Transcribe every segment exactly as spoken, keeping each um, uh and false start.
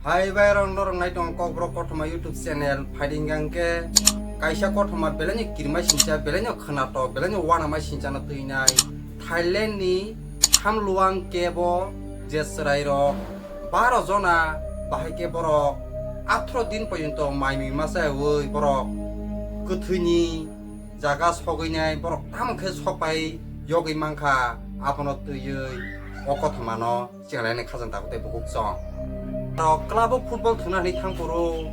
Hai bai rong norok nai tong Kokborok Kothoma YouTube channel. Phaidi hingkha hingke kaisa kothoma belai no kirima sincha, belai no khwnatok, belai no wanama sinchano twinai Thailand ni Tham Luang cave o je chwrai rok baro jona, bahai khe borok athro din porjonto mai mui ma chayaui borok kwthwini jaga sogwinai borok tamo khe sokpai yogwi mankha, abono twiwi o kothomano chenglaini khajang tabuk tei bukuk chong. Rok club o football thwngna hinwi thangphuru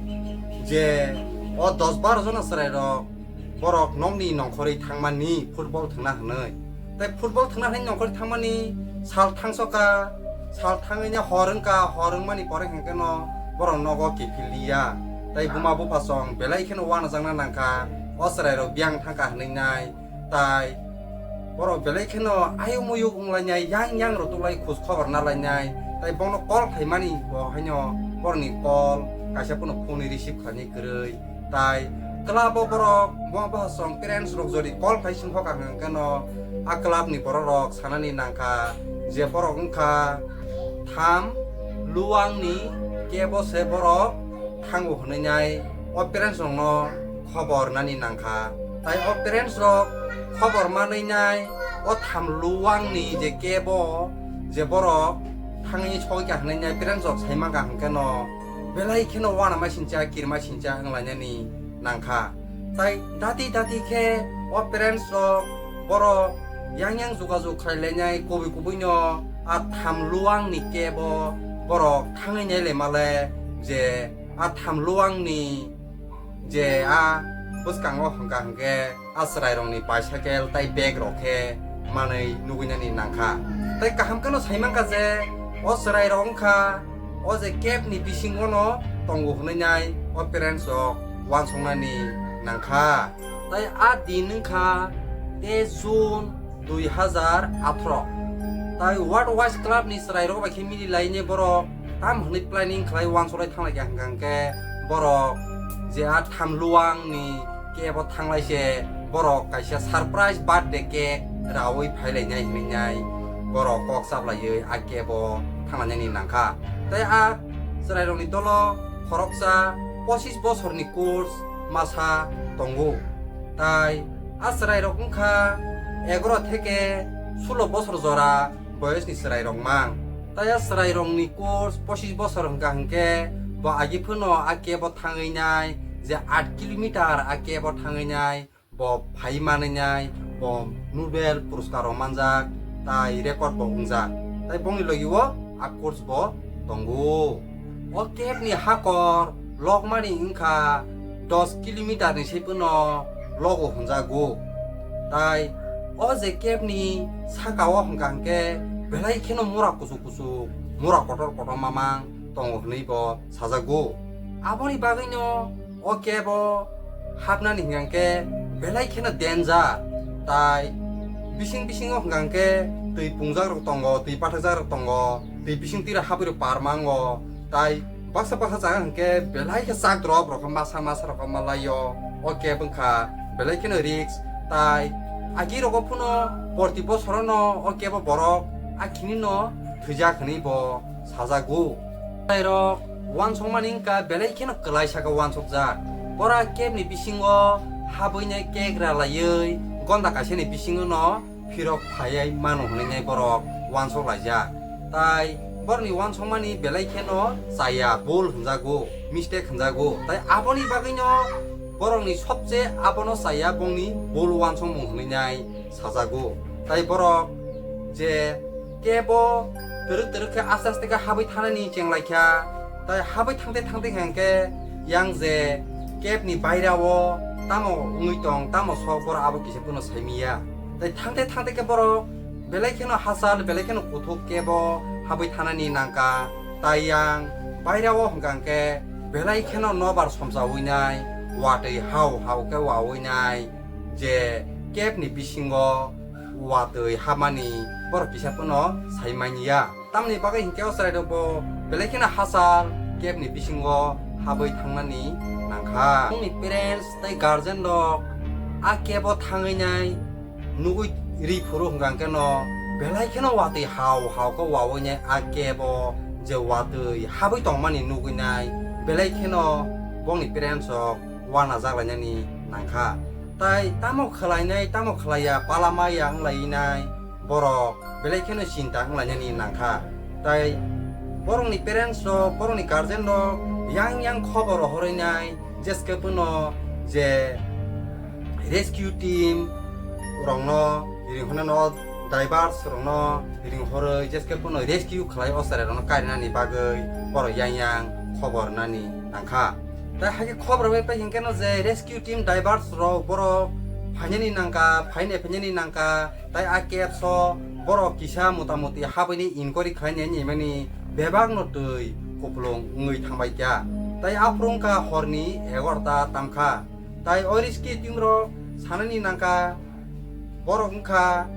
je o dos baro jona chwrairok borok nokni nongkhorwi thangmani football thwngna hinwi. Tei football thwngna hinwi nongkhorwi thangmani sal thangsoka, sal thangwini hor wngkha, hor wngmani pore hwnkhe no borok nogo kiphilliya. Tei buma bupha chong belai kheno wanajakna nangkha, o chwrairok biyang thangkha hinwi nai. Tai borok belai kheno ayuk muyuk wnglainai, yang yang rw tuklai, khoj khobor nalainai. Tai bono call khaimani bo haino borokni call kaisa phano phone receive khainai kwrwi. Tai club o borok buma bupha chong parents rok jodi call khai sing hoka hwnkhe no a club ni borok rok sanani nangkha je borok wngkha Tham Luang ni cave o se borok thango hwnwi nai o parents rokno khobor nani nangkha. Tai o parents rok khobor manwi nai o Tham Luang ni je cave o je borok thangwi sogwi kha hwnwi nai parents rok sai mankha hwnkhe no belai kheno wanama sincha, kirima sincha wnglainani nangkha. Tai dati dati khe o parents rok borok yang yang jogajog khlailainai, kubui kubui no a Tham Luang ni cave o borok thangwi nai le male je a Tham Luang ni je a bwskango hwnkha hwnkhe a chwrairokni bicycle tai bag rok khe manwi nugwinani nangkha. Tai kaham kheno sai mankha je o chwrairok wngkha o je cave ni bisingo no tongo hwnwi nai o parents rok wansuknani nangkha. Tai a din wngkha teis June dui hazar athro. Tai World Wise Club ni chwrairok bai khe mili lainai borok tam hwnwi planning khlai wansuklai thanglai kha hwnkha hwnkhe borok je a Tham Luang ni cave o thanglai se borok kaisa surprise birthday cake raui phailainai hinwi nai borok kok chaplaiwi a cave o thanglainani nangkha. Tai a chwrairokni dolo khoroksa pochis bosorni course masa tongo. Tai a chwrairok wngkha egaro theke sulo bosor jora boyosni chwrairok mang. Tai a chwrairokni course pochis bosor hwnkha hwnkhe bo agi phano a cave o thangwi nai je aat kilometer a cave o thangwi nai bo phai manwi nai bo Nobel puraskar rok manjak tai record bo wngjak. Tai bongni logi o a course bo tongo. O cave ni hakor lokmani wngkha dos kilometer ni sai phano logo hwnjago. Tai o je cave ni saka o hwnkha hwnkhe belai kheno mura kuchuk kuchuk, mura kotor kotor mamang tongo hwnwi bo sajago. Aboni bagwino o cave o hapnani hwnkha hwnkhe belai kheno danger. Tai bising bisingo hwnkha hwnkhe twi pungjak rok tongo, twi pathakjak rok tongo, twi bising twi rok habwi rok par mango. Tai baksa baksa jaga hwnkhe belai khe chak drop rok masa masa rok malaio. O cave wngkha belai kheno risk. Tai agi rogo phano porti bosorono o cave o borok akhini no thwijak hwnwi bo sajago. Tai rok wansukmani wngkha belai kheno kwlai saka wansukjak. Bora cave ni bisingo habwi nai cake ralaiwi gonda kaisa ni bisingo no phirok phaiwi mano hwnwi nai borok wansuk laijak. Tai borokni wansukmani belai kheno chaya, bul hwnjago, mistake hwnjago. Tai aboni bagwino borokni sobse abono chaya bongni bul wansukmung hwnwi nai sajago. Tai borok je cave o twrwk twrwk khe aste aste khe habwi thanani chenglaikha. Tai habwi thangte thangte hwnkhe yang je cave ni baira o tamo wngwi tong, tamo sok, borok abo kisa phano saimiya. Tai thangte thangte khe borok belai kheno hachal, belai kheno kuthuk cave o habwi thanani nangkha. Tai yang baira o hwnkha hwnkhe belai kheno nobar somsawi nai, watwi hau hau khe wawi nai, je cave ni bisingo watwi hamani borok kisa phano sai manya. Tamni bagwi hinkhe o chwrairok bo belai kheno hachal cave ni bisingo habwi thangnani nangkha. Bongni parents tei guardian rok a cave o thangwi nai nugwi ri phuru hwnkha hwnkhe no belai kheno watwi hau hau khe wawi nai a cave o je watwi habwi tongmani nugwi nai, belai kheno bongni parents rok uanajak lainani nangkha. Tai tamo khwlainai, tamo khwlaiya, palamaya wnglainai borok belai kheno chinta wnglainani nangkha. Tai borokni parents rok, borokni guardian rok yang yang khobor rohorwi nai, jeske phano je rescue team rokno ring hwnano, divers rokno ring horwi jeske phano rescue khlai o chwrai rokno karinani bagwi borok yang yang khobor nani nangkha. Tai hakhe khobor bai pai hinkhe no je rescue team divers rok borok phainani nangkha, phainai phainani nangkha, tai a caps o borok kisa motamoti habwini inquiry khlainai hinmani bebak no twi kupulung wngwi thangbai kha. Tai aphuru wngkha horni egarota tamkha. Tai o rescue team rok sanani nangkha, borok wngkha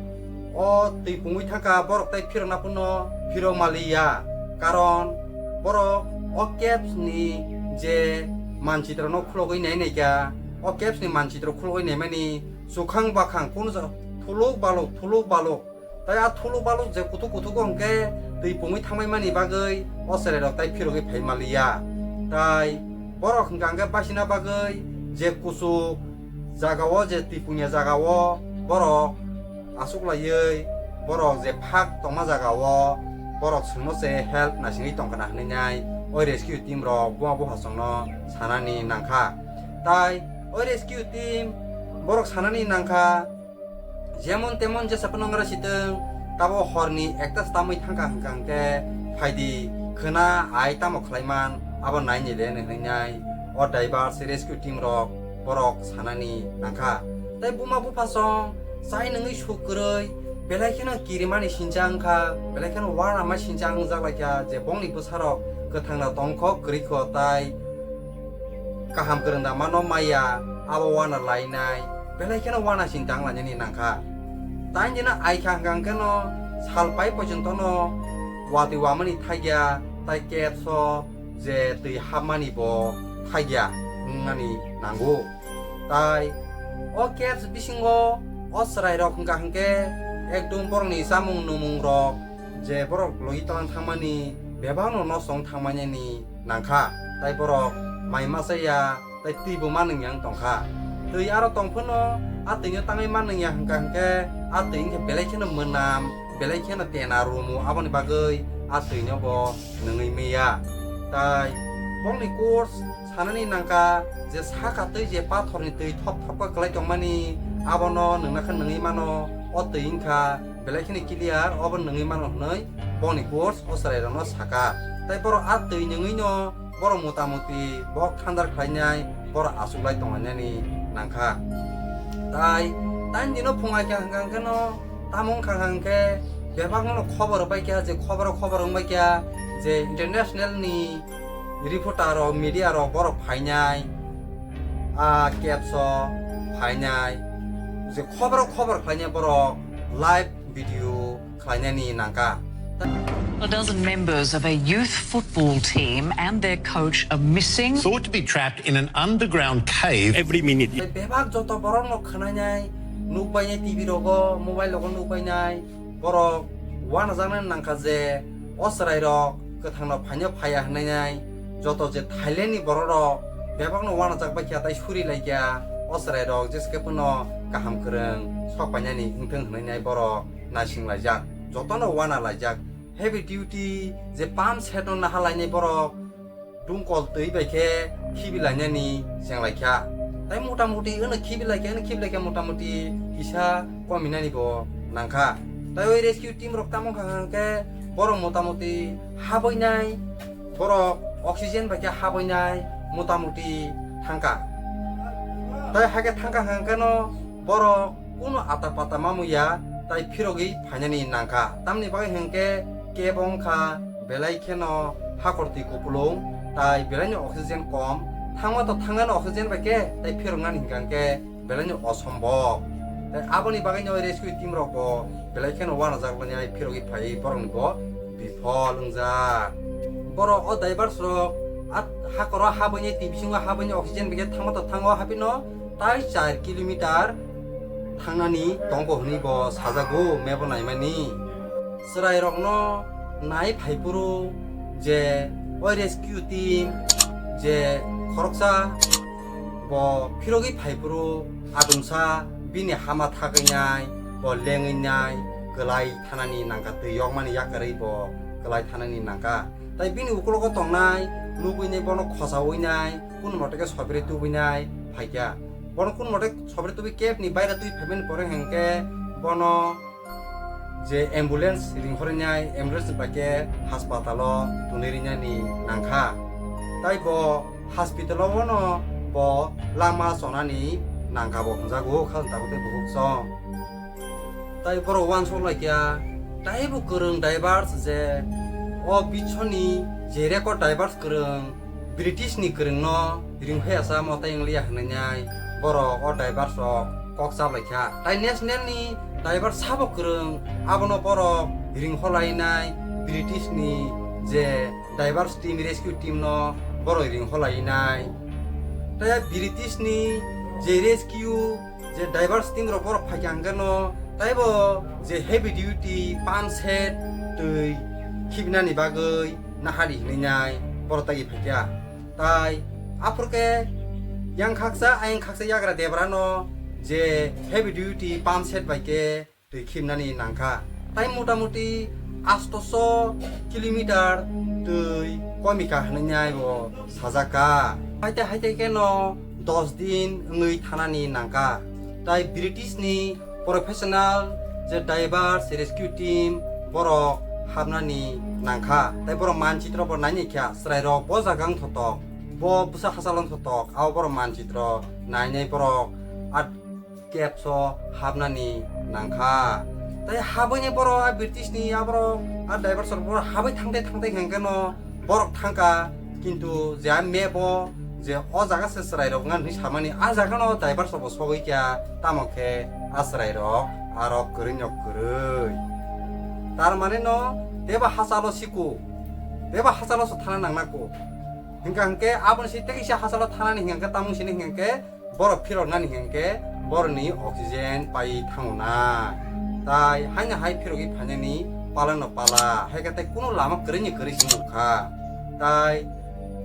o twi pungwi thangkha, borok tai phirokna phano phirok maliya, karon borok o caps ni je manchitro no khulogwi nai naikha, o caps ni manchitro khulogwi naimani sukhang bakhang kunu ja-, thuluk baluk, thuluk baluk. Tai a thuluk baluk je kuthuk kuthuk o hwnkhe twi pungwi thangbai mani bagwi o chwrai rok tai phirogwi phai maliya. Tai borok hwnkha hwnkhe basina bagwi je kuchuk jaga o, je twi pungya jaga o borok aswk laiwi borok je phak tongma jaga o borok chwngno se help naisingwi tongkha na hwnwi nai o rescue team rok buma buphasongno sanani nangkha. Tai o rescue team borok sanani nangkha, jemon temon jesa phano wngrai sitwng, tabo horni ekta stamwi thangkha hwnkha hwnkhe, phaidi khwna ai tamo khlaiman abo naini le hwnwi nai o divers rescue team rok borok sanani nangkha. Tai buma buphasong chai nungwi suk kwrwi belai kheno kirimani sincha wngkha, belai kheno uanama sincha wngjak laikha je bongni bwsarok kwthangno tongkho kwrwikho tai kaham kwrwng da mano maya abo uana lainai, belai kheno uana sinta wnglainani nangkha. Tang jeno aikha hwnkha hwnkhe no sal pai pojonto no watwi wamani thagya tai caps o je twi hapmani bo thagya wngnani nango. Tai o caps bisingo o chwrai rok hwnkha hwnkhe ekdum borokni chamung numung rok je borok logi tolang thangmani bebakno nosto wng thangmani nangkha, tai borok mai masa ya, tai twi bo manwng ya wng tongkha. Twi aro tong phano a twi no tangwi manwng ya hwnkha hwnkhe a twi wngkhe belai kheno mwnam, belai kheno tena rumu, aboni bagwi a twi no bo nungwi maya. Tai bongni course sanani nangkha je saka twi je pathorni twi thop thop khe kwlai tongmani abono nungna khe nungwi mano, o twi wngkha belai kheno clear, obo nungwi mano hwnwi bongni course o chwrai rokno saka. Tai borok a twi nungwi no borok motamoti bok thandar khlainai, borok achuklai tonglainani nangkha. Tai tang dino phung aikha hwnkha hwnkhe no tamo wngkha hwnkha hwnkhe bebakno khobor paikha, je khobor khobor wngbaikha je international ni reporter rok, media rok borok phainai, a caps o phainai, je khobor khobor khlainai borok live video khlainani nangkha. A dozen members of a youth football team and their coach are missing. Thought to be trapped in an underground cave. Every minute. Bebak joto borok no khwnainai, nukbainai T V rogo, mobile rogo nukbainai, borok uanajaknai nangkha je o chwrai rok kwthangno phaino phaiya hwnwi nai, joto je Thailand ni borok rok bebakno uanajak bai kha tai suri lai kha, o chwrai rok jeske phano kaham kwrwng sok painani wngthung hwnwi nai borok naising laijak, jotono uana laijak. Heavy duty je pump set no naha lainai borok dungkol twi bai khe khibi lainani cheng lai kha. Tai mota moti wngno khibi lai khe, wngno khibi lai khe mota moti kisa komi nani bo nangkha. Tai o rescue team rok tamo wngkha hwnkhe borok mota moti habwi nai, borok oxygen bai khe habwi nai mota moti thangkha. Tai hakhe thangkha hwnkhe no borok kuno ata pata mamwi ya, tai phirogwi phainani nangkha. Tamni bagwi hwnkhe kebo wngkha belai kheno hakortwi kupulung, tai belaino oxygen kom. Thangma to thangnani oxygen bai khe, tai phiroknani hwnkha hwnkhe belaino osombok. Tai aboni bagwino rescue team rok bo belai kheno uanajak lainai phirogwi phaiwi borokni bo bifol wngjak. Borok o divers rok a hakoro habwini twi bisingo habwini oxygen bai khe thangma to thango habino tai char kilometer thangnani tongo hwnwi bo sajago map o naimani. Chwrairokno nai phaiphuru je o rescue team je khoroksa bo phirogwi phaiphuru adumsa bini hama thagwi nai, bo lengwi nai, kwlai thanani nangkha, twi yokmani yakarwi bo kwlai thanani nangkha. Tai bini ukulogo tongnai nugwi nai bono khosawi nai, kunu mote khe sobire tubui nai phaikha. Bono kunu mote sobire tubui cab ni baira twi phaimani pore hwnkhe bono je ambulance ringhorwi nai, ambulance bai khe haspatalo tunwi rinani nangkha. Tai bo hospital o bono bo lama chonani nangkha bo hwnjago, khajang tabuk tei bukhuk chong. Tai borok uansuk laikya, taibo kwrwng divers je o biswni je record divers kwrwng, British ni kwrwngno ringphai asa mo tai wnglia hwnwi nai borok o divers rok kok chap laikha. Tai national ni divers sabo kwrwng, abono borok ringho lainai, British ni je divers team, rescue team no borok ringho lainai. Tai British ni je rescue je divers team rok borok phaikha hwnkhe no, taibo je heavy duty pump set twi khibnani bagwi nahari hinwi nai borok tagi phaikha. Tai aphuru khe yang khaksa, ayang khaksa yagra debra no je heavy duty pump set bai khe twi khibnani nangkha. Tai mota moti astoso kilometer twi komika hwnwi nai bo sajak kha. Haite haite khe no dos din wngwi thanani nangkha. Tai British ni professional je divers rescue team borok habnani nangkha. Tai borok manchitro bo nainai kha, chwrai rok bo jaga wng thotok, bo bwsa hachal wng thotok, abo borok manchitro nainai borok a caps o habnani nangkha. Tai habwini borok a British ni aborok a divers rok borok habwi thangtai thangtai hwnkhe no borok thangkha, kintu je a map o je o jaga se chwrai rok wngkha hinwi samani, a jaga no divers rok bo sogwi kha, tamo khe a chwrai rok aro kwrwi no kwrwi. Tar mane no tebo hachalo siko, tebo hachalo se thana nangna ko. Hingka hingke aboni se tei kisa hachalo thanani hingka hingke tamung sini hingka hingke borok phiroknani hingke borokni oxygen pai thango na. Tai haino hai phirogwi phainani pala no pala, hai khe tei kunu lama kwrwini kwrwi se nukha. Tai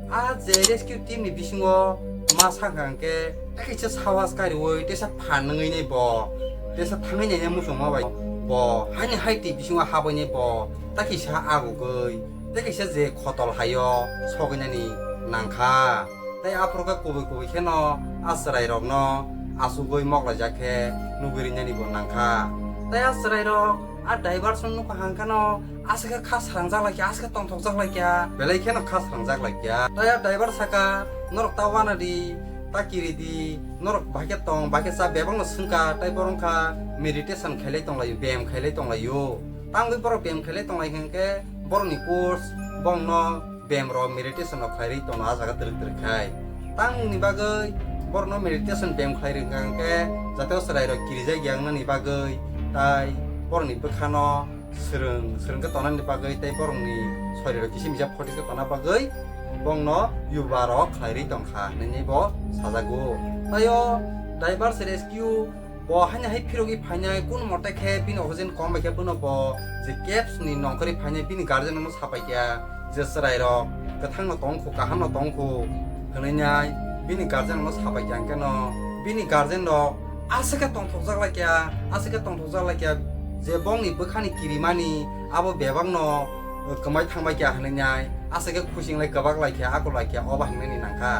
a je rescue team ni bisingo ma sakha hingke tei kisa sawas kariui teisa phan nungui nai bo, teisa thangwi nai muchungma bai bo, haino hai twi bisingo habwi nai bo, ta kisa agugui, tei kaisa je khotol hai-o sogwinani nangkha. Tei aphuru khe kubui kubui kheno a chwrairokno achugwi moklaijak khe nugwi rinani bo nangkha. Tei a chwrairok a diversion nukha hangkheno aswk khe kha srangjak laikha, aswk khe tongthokjak laikha, belai kheno kha srangjak laikha. Tei a driver saka, "Norok ta uanadi, ta kiridi, norok bahai khe tong, bahai khe cha," bebakno swngkha, tei borok wngkha meditation khailai tonglaio, bem khailai tonglaio. Tangwi borok bem khailai tonglai hwnkhe, borokni course, borokno bem rok meditation rok khlai rwi tono, ah jaga twrwk twrwk khai. Tamoni bagwi borokno meditation bem khlai rwkha hwnkhe, jate o chwrai rok kirijak ya wngnani bagwi, tai borokni bwkhano swrwng swrwng khe tonani bagwi, tei borokni sorirok kisi misa photis khe tona bagwi, borokno yoga rok khlai rwi tongkha hwnwi bo sajago. Tai o divers rescue bo haino hai phirogwi phainai, kun mote khe bini oxygen kom bai khe bono bo je caps ni nongkhorwi phainai, bini guardian no sapai kha je chwrai rok kwthang no tong khu, kaham no tong khu hwnwi nai bini guardian no sapai kha, hwnkhe no bini guardian rok aswk khe tongthokjak lai kha, aswk khe tongthokjak lai kha je bongni bwkhani kirimani abo bebak no kwmai thangbai kha hwnwi nai aswk khe khusinglai kwbak lai kha, akulai kha, obo hingnani nangkha.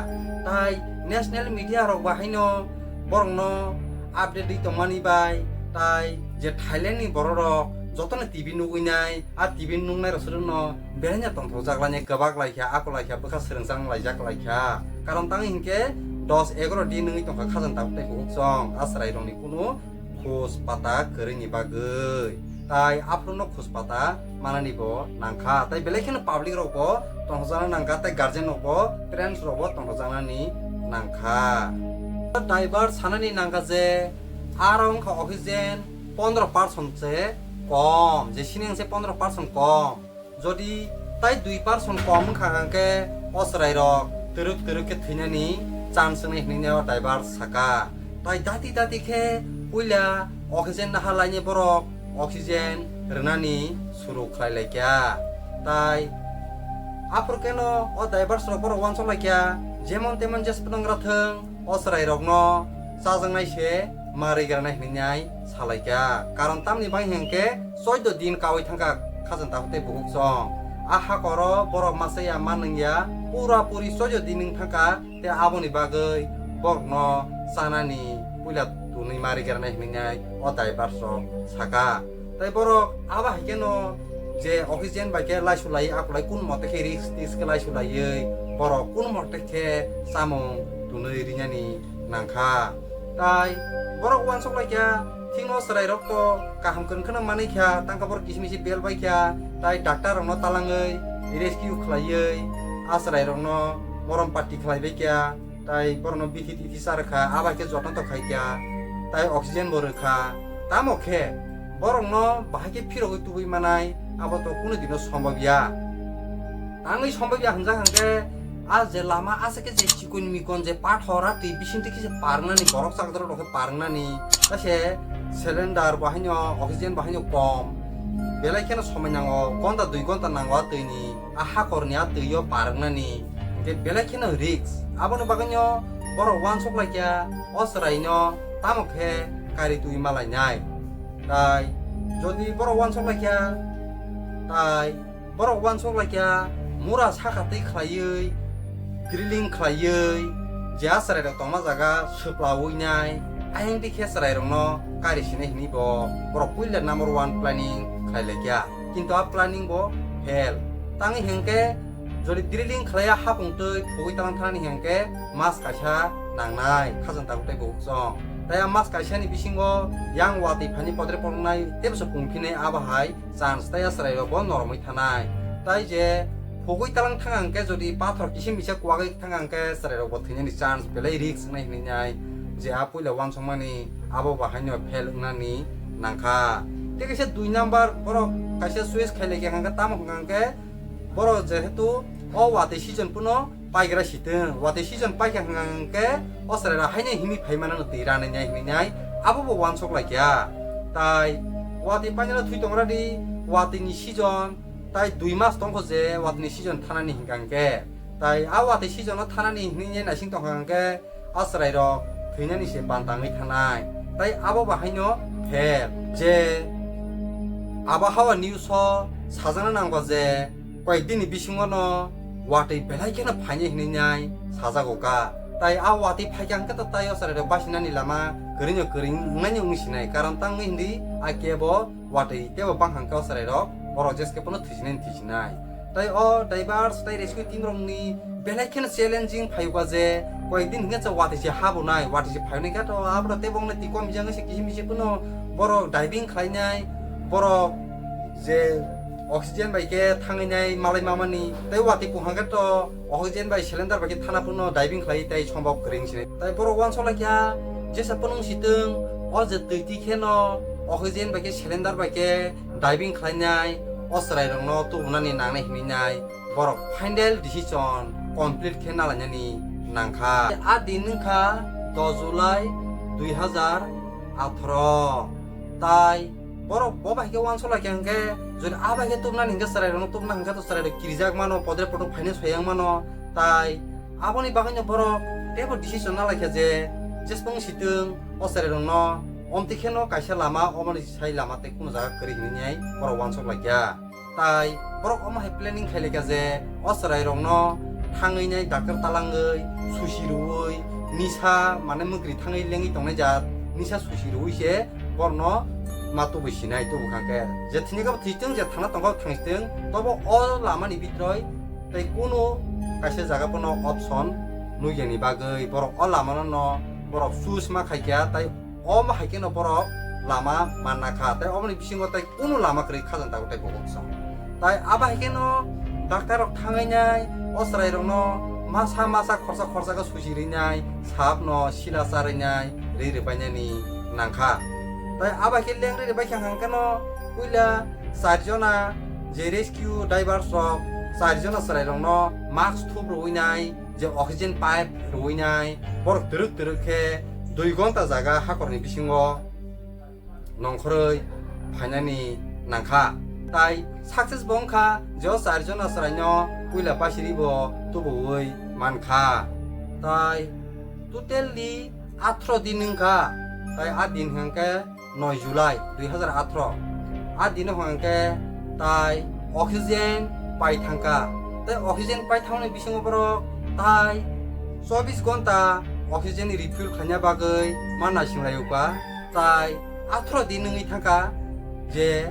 Tai national media rok bo haino borokno update di tongmani bai, tai je Thailand ni borok rok jotono T V nugwi nai, a T V nuknai rok swrwngno belaino tongthokjak lainai, kwbak lai kha, akulai kha, bwkha swrwngchang laijak lai kha. Karon tang hinkhe dos egaro din wngwi tongkha khajang tabuk tei bukhuk chwng a chwrai rokni kunu khus pata kwrwini bagwi, tai aphuru no khus pata manani bo nangkha, tai belai kheno public rok bo tongthokjakna nangkha, tai guardian rok bo, parents rok bo tongthokjaknani nangkha. Driver sanani nangkha je aro wngkha oxygen pondro percent se kom, je sini wngse pondro percent kom. Jodi tai dui percent kom wngkha hwnkhe o chwrai rok twrwk twrwk khe thwinani chance wngnai hwnwi o driver saka. Tai dati dati khe puila oxygen naha lainai borok oxygen rwnani suru khlai lai kha. Tai Aphuru kheno o divers rok borok uansuk lai kha, jemon temon jesphano wng ra thung, o chwrai rokno chajaknai se ma rwgranai hinwi nai sa lai kha. Karon tamni bagwi hinkhe choido din kaui thangkha khajanta tei bukhuk song. A hakoro borok ma chaya ma nungya, pura puri choido din wng thangkha, tei aboni bagwi borokno chanani puila tunwi ma rwgranai hinwi nai o divers rok sakha. Tei borok abo hai kheno je oxygen bai khe laisu lai, akolai kun mote khe risk tis khe laisu laiwi borok kun mote khe chamung tunwi rinani nangkha. Tai borok uansuk lai kha, thikno chwrai rok to kaham kwrwng kheno manwi kha, tangkha borok kisi misi bel bai kha, tai doctor rokno talangwi rescue khlaiwi a chwrai rokno morom patti khlai bai kha. Tai borokno bithi tithi cha rwkha, abo hai khe jotono to khai kha, tai oxygen bo rwkha. Tamo khe borokno bahai khe phirogwi tubui manai, abo to kunu dino sombab ya. Tangwi sombab ya hwnjak hwnkhe, a je lama aswk khe je chikon mikon je pathor a twi bising twi khe se parwngnani, borok chakdorok rok khe parwngnani, ta se cylinder bo haino oxygen bo haino kom, belai kheno somoi nango, gonta dui gonta nango a twini. A hakorni a twio parwngnani, hinkhe belai kheno risk. Aboni bagwino borok uansuk lai kha o chwraino tamo khe kari twi ma lainai. Tai jodi borok uansuk lai kha, tai borok uansuk lai kha mura saka twi khlaiwi, drilling khlaiwi, je a chwrairok tongma jaga swplawi nai, ayang dikhe chwrairokno kari sinai hinwi bo borok puila number one planning khlai lai kha. Kintu a planning bo fail. Tangwi hinkhe jodi drilling khlaiya hapung twi phugwi talang thanani hinkhe mas kaisa nangnai khajang tabu tei bukhuk chong. Tai a mas kaisani bisingo yang watwi phaini podre pongnai tebsa pungphinai abo hai chance tai a chwrairok bo noromwi thanai. Tai je phugwi talang thang hwnkhe jodi pathor kisim bisa kuwagwi thang hwnkhe chwrairok bo thwinani chance belai risk wngnai hinwi nai je a puila uansukmani abo bo haino fail wngnani nangkha. Tei kaisa dui number borok kaisa choice khai lai kha hwnkhe tamo hwnkha hwnkhe borok jehetu o watwi season phano paigra sitwng, watwi season paikha hwnkha hwnkhe o chwrairok haino himwi phai mano twi ranai nai hinwi nai abo bo uansuk lai kha. Tai watwi painani thwi tongra di watwini season tai dui mas tongkho je watwini season thanani hwnkha hwnkhe tai a watwi season o thanani hinwi nai naising tongkha hwnkhe a chwrairok thwinani se bantangwi thanai. Tai abo bahaino fail je Abahao news o sajagna nangba je koyek din ni bisingo no watwi belai kheno phainai hinwi nai sajago kha. Tai a watwi phaikha hwnkhe to tai o chwrairok basinani lama kwrwino kwrwi wngnai wngwi sinai, karon tangwi hindi a kebo watwi teibo bang hwnkhe o chwrairok borok jeske phano thwisinai thwisinai. Tai o divers tai rescue team rokni belai kheno challenging phaiba je koyek din hwnkhe watwi se habonai, watwi se phainai khe to abro tei bongni twi kom jang se kisi misi phano borok diving khlainai, borok je oxygen bai khe thangwi nai malai mamani, tei watwi kuhang khe to oxygen bai cylinder bai khe thana phano diving khlai tai sombok kwrwi sinai. Tai borok uansuk lai kha jesa phano sitwng o je twi twi kheno oxygen bai khe cylinder bai khe diving khlainai o chwrairokno tubunani nangnai hinwi nai borok final decision complete khe nalainani nangkha. A din wngkha dos July dui hazar atharo. Tai borok bo bai khe uansuk lai kha hwnkhe jodi a bai khe tubunani hwnkhe chwrairokno tubuna hwnkhe to chwrairok kirijak mano, podre potok phainai soyang mano. Tai aboni bagwino borok teibo decision nalai kha je jesbong sitwng o chwrairokno omtwi kheno kaisa lama, omoni sai lama tei kuno jaga kwrwi hinwi nai borok uansuk lai kha. Tai borok omo hai planning khai lai kha je o chwrairokno thangwi nai doctor talangwi susi rwui nisa mane mwkri thangwi lengwi tongnai jat nisa susi rwui se borokno ma tubui sinai tubu kha khe. Je thini khe bo thwitwng, je thangna tongkha bo thangsitwng, tobo o lamani bitroi tei kuno kaisa jaga phano option nukyani bagwi borok o lamano no borok choose ma khai kha, tai omo hai kheno borok lama manna kha, tai omoni bisingo tai kuno lama kwrwi khajang tago tai bukhuk song. Tai abo hai kheno doctor rok thangwi nai o chwrairokno masa masa khorsa khorsa khe susi rwi nai, sap no sila cha rwi nai, rwi rwbai nani nangkha. Tai abo hai khe leng rwi rwbai kha hang kheno puila char jona je rescue divers rok char jona chwrairokno mask thup rwui nai, je oxygen pipe rwui nai, borok twrwk twrwk khe dui gonta jaga hakorni bisingo nongkhorwi phainani nangkha. Tai success bo wngkha je o char jona chwraino puila pasiri bo tubuwi mankha. Tai totally athro din wngkha, tai a din hwnkhe noi July dui hazar athro. A dino hwnkhe tai oxygen pai thangkha. Tai oxygen pai thangmani bisingo borok tai chobbish ghonta oxygen refill khlaina bagwi ma naisinglaio kha. Tai athro din wngwi thangkha je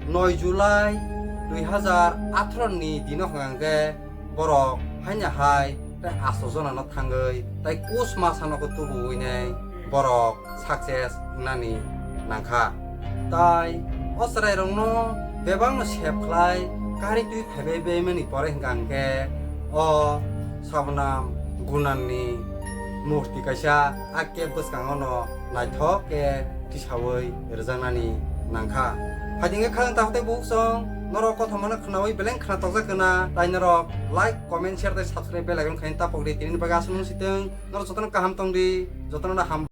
noi July dui hazar athro ni dino hwnkhe borok haino hai tai asto jonano thangwi tai kus masano khe tubuwi nai borok success wngnani nangkha. Tai o chwrairokno bebakno save khlai kari twi phaibai baimani pore hwnkha hwnkhe o Sabonam Gunanni murti kaisa a cave bwskangono naithok khe tisawi rwjaknani nangkha. Phaidi hwnkhe khajang takhuk tei bukhuk song norok kothomano khwnawi beleng khna tokjak khwna, tai norok like, comment, share tei subscribe bell icon khaina tapok di. Tinini bagwi aswk nung sitwng, norok jotono kaham tong di, jotono ham